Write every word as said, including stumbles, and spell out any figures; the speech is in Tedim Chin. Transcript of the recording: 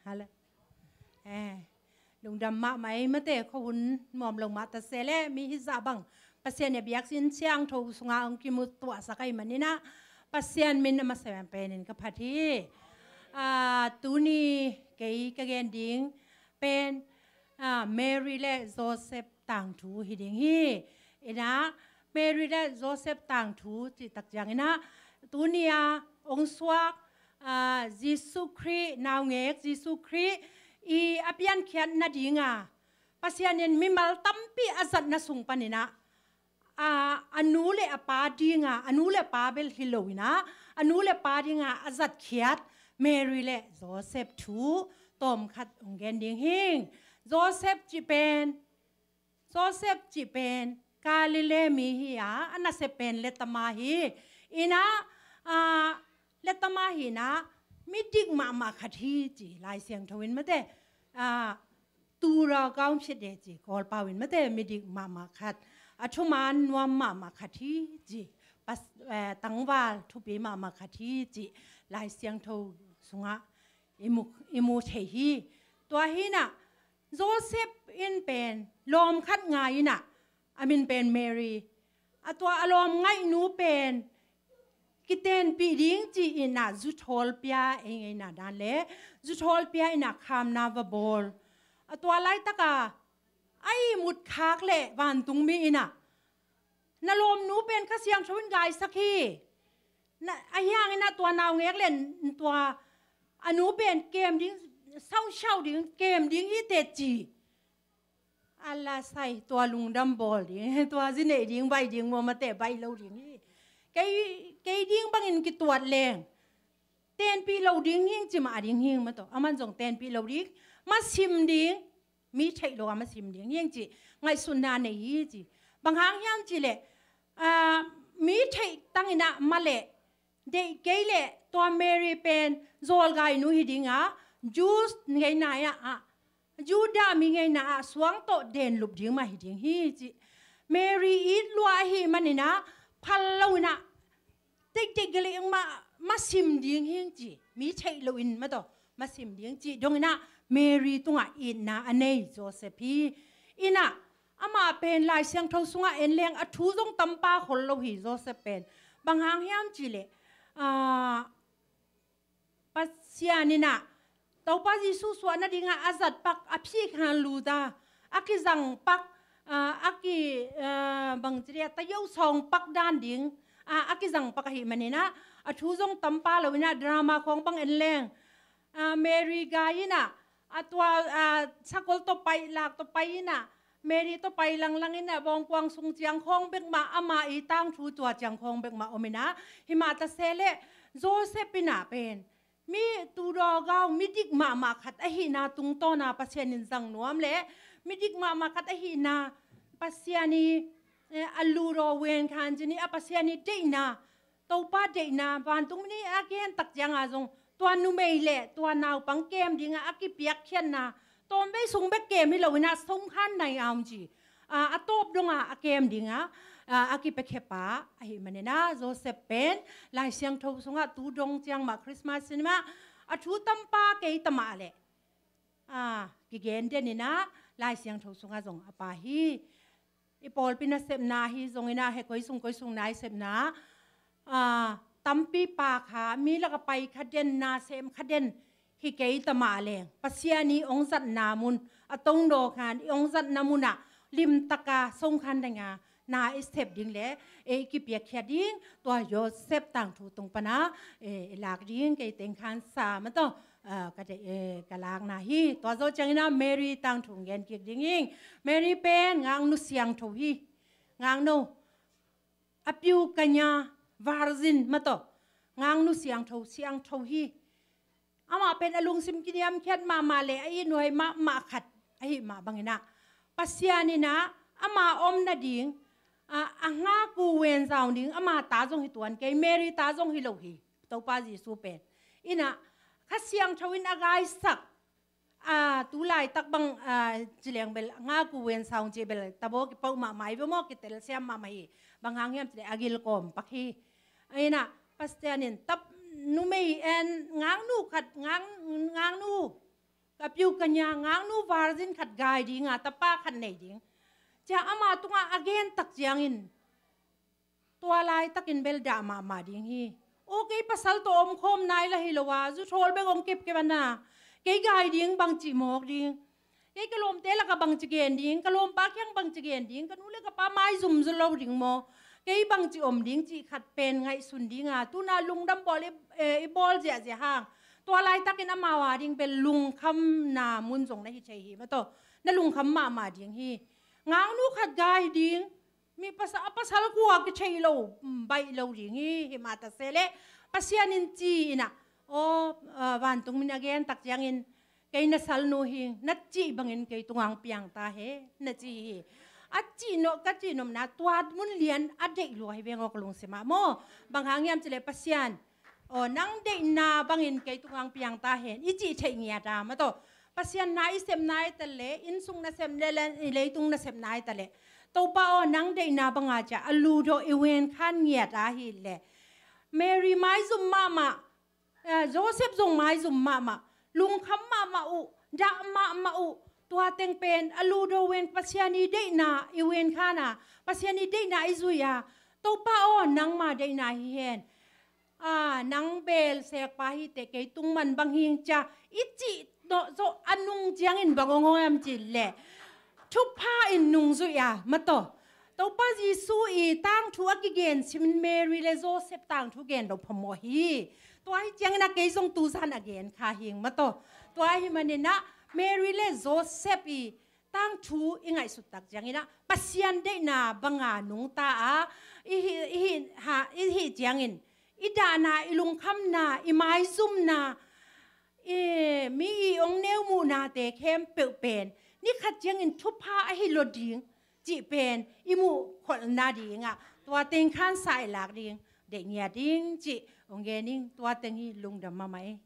Hala. Eh, lungdam mahmah ei mate, khuahun nuam lo mah ta se leh mi hizah bang Pasian in a biakinn siangtho sungah hong kimu tuahsak ahih manin ah Pasian min a masa penin ka phat hi. Ah, tuni kei ka gen ding pen, ah, Mary le Joseph tangthu hi ding hi. Inah, Mary le Joseph tangthu cih tak ciangin ah, tuni a hong suak, ah, Jesuh Khrih, naungek Jesuh Khrih i a piankhiat nading a Pasian in mimal tampi a zatna sung panin ah, a, a nu le a pa dinga, a nu le a pa bel hi lo inah, a nu le a pa dinga a zatkhiat Mary le Joseph thu tawmkhat hong gen ding hing. Joseph cih pen, Joseph cih pen Galilee mi hi a, a nasep pen letama hi. Inah, a, letama hi inah, midik mahmah khat hi ci Lai Siangtho in mate. A, tura kaum shede ci Kawlpau in mate, midik mahmah khat, a thuman nuam mahmah khat hi ci, pas, eh, tangval thupi mahmah khat hi ci Lai Siangtho sungah i mu, i mu thei hi. Tua hi inah Joseph in pen lawm khat ngai inah, a min pen Mary. A tua a lawm ngaihnu pen kitenpih ding ci inah zuthawl pia, ei ngeina dan le zuthawl pia inah khamna va bawl. A tua laitaka a ihmut khak le vantungmi inah, na lawmnu pen Kha Siangtho in gaisak hi. Na, ahi hangin ah tua naungek le tua a nu pen kem ding, sauhsauh ding, kem ding hi teh ci. A la sai, tua lungdam bawl ding, tua zi neih ding, baih ding maw, mate, baih lo ding hi. Kei, kei ding bangin kituat leng tenpih lo ding hing ci mah ding hing maw, tua aman zong tenpih lo ding, masim ding, mi theih lo a masim ding hing ci ngaihsutna nei hi ci. Bang hang hiam cih leh, ah, mi theih tangin ah mah leh, deih kei leh tua Mary pen zawlgainu hi ding a, Jews ngeina ah, Judah mi ngeina ah suang tawh denlup ding mah hi ding hi ci. Mary it lua ahih manin ah phal lo inah, teitei galeng mah masim ding hing ci, mi theih loin mah tawh masim ding cih dong inah Mary tungah itna a nei Joseph hi. Inah amah pen Lai Siangtho sungah en leng a thu zong tampa khol lo hi Joseph pen. Bang hang hiam cih leh, ah, Pasian inah Topa Jesuh suah nadingah a zat pak, a phih khan lut a, a kizang pak, ah, a ki, ah, bang ci dia, tayo sawng pak dan ding, ah, a kizang pak ahih manin ah a thu zong tampa lo inah drama khawng bang en leng, ah, Mary gai inah, a tua, ah, sakol tawh pai, lak tawh pai inah, Mary tawh pai langlang inah bawngkuang sung ciang khawng bek mah, ama i tangthu tua ciang khawng bek mah om inah, hi mah ta se leh Joseph inah pen mi tu dawgau, midik mahmah khat ahihna tungtawna Pasian in zang nuam leh, midik mahmah khat ahihna Pasian i, eh, a ludaw wen khan cin i a Pasian i deihna, Topa deihna, vantungmi a gen tak cianga zong tua numei le tua naupang kem dinga a kipiakkhiatna, tawmvei sung bek kem hi lo inah sawmkhan nai a om ci. Ah, a tawp donga a kem dinga, ah, a kipiakhia pa ahih manin ah Joseph pen Lai Siangtho sungah tu dong ciang mah Christmas in mah a thu tampa kei ta mah leh, ah, kigen den inah Lai Siangtho sungah zong a pa hi. I pawlpi nasepna hi zong inah, he koi sung koi sung na i sepna, ah, tampi pa kha, mi lak a pai kha den, na sem kha den hi kei ta mah leng, Pasian i hong zatna mun, a tongdaw khan i hong zatna munah limtaka sawmkhan dinga na i sep ding le ei kipiakhia ding, tua Joseph tangthu tung pana, eh, i lak ding kei teng khan sa mah tawh, ah, ka de, eh, ka lakna hi. Tua zawh ciangin ah Mary tangthu gen kik ding hing. Mary pen ngaknu siangtho hi. Ngaknu, a piu kanya, virgin mah tawh, ngaknu siangtho, siangtho hi. Amah pen a lungsim kiniamkhiat mahmah le a itnuai mahmah khat ahih mah bangin ah Pasian inah ama om nading, a, a ngaku wen zaung ding ama ta zong hi tuan kei, Mary ta zong hi lo hi. Topa Jesuh pen inah Kha Siangtho in a gaisak, a, tu laitak bang, a, ci leng bel a ngaku wen zaung ci bel tabaw kipoh mahmah hi ve maw, kitelsiam mahmah hi. Bang hang hiam cih leh a gilkawm pak hi. Inah Pasian in tap numei en ngaknu khat, ngak, ngaknu, ka piu ka nya ngaknu virgin khat gai dinga tapa khat nei ding. Cia ama tungah a gen tak ciangin tua laitakin bel dah mahmah ding hi. Aw, kei pasal tawh omkhawm nai la hi lo a, zuthawl bek hong kepkep a na, kei gai ding bangci mawk ding, kei ka lawmte lakah bangci gen ding, ka lawmpa kiang bangci gen ding, ka nu le ka pa maizum zu lo ding maw, kei bangci om ding cih khat pen ngaihsun dinga, tuna lungdam bawl i, eh, i bawl ziahziah hang, tua laitakin amau a ding bel lungkhamna mun zong na hi thei hi mataw. Na lungkham mahmah ding hi. Ngaknu khat gai ding, mi pasal, a pasal kua kithei lo, mm, baih lo ding hi, hi mah ta se leh Pasian in ci inah, aw, ah, vantung min a gen tak ciangin, kei na salnu hi, na cih bangin kei tungah hong piang ta hen, na ci hi. A cih nop, ka cih nopna tua mun lian a deih lua hi veng aw ka lungsim ah maw. Bang hang hiam cih leh Pasian, aw, nang deihna bangin kei tungah hong piang ta hen, i cih theih ngiat a mataw. Pasian na i sep nai ta leh, innsung nasep le, le, leitung nasep nai ta leh, Topa aw, nang deihna banga cia a ludawh i wen khan ngiat a hi leh, Mary maizum mahmah, ah, Joseph zong maizum mahmah, lungkham mahmah uh, dah mahmah uh, tua teng pen a ludawh wen Pasian i deihna i wen khan a, Pasian i deihna i zui a, Topa aw, nangma deihna hi hen. Ah, nang bel sekpa hi teh kei tung man bang hing cia i cih nawh zawh a nung ciangin bang hong hong hiam cih leh, thupha in nungzuih a mataw. Topa Jesu i tangthu a kigen simin Mary le Joseph tangthu gen lo phamawh hi. Tua hi ciangin a kei zong tuzan a gen kha hing mataw. Tua hi maninah Mary le Joseph i tangthu i ngaihsut tak cianginah Pasian deihna banga nungta a i hi, i hi, ha, i hi ciangin i dahna, i lungkhamna, i maizumna, i mi i ong neu muhnate khempeuh pen ni khat ciangin thupha ahi lo ding cih pen i muh kholhna dingah tua teng khan sa i lak ding, deih ngiat ding cih ong gen ing. Tua teng hi, lungdam mahmah ei.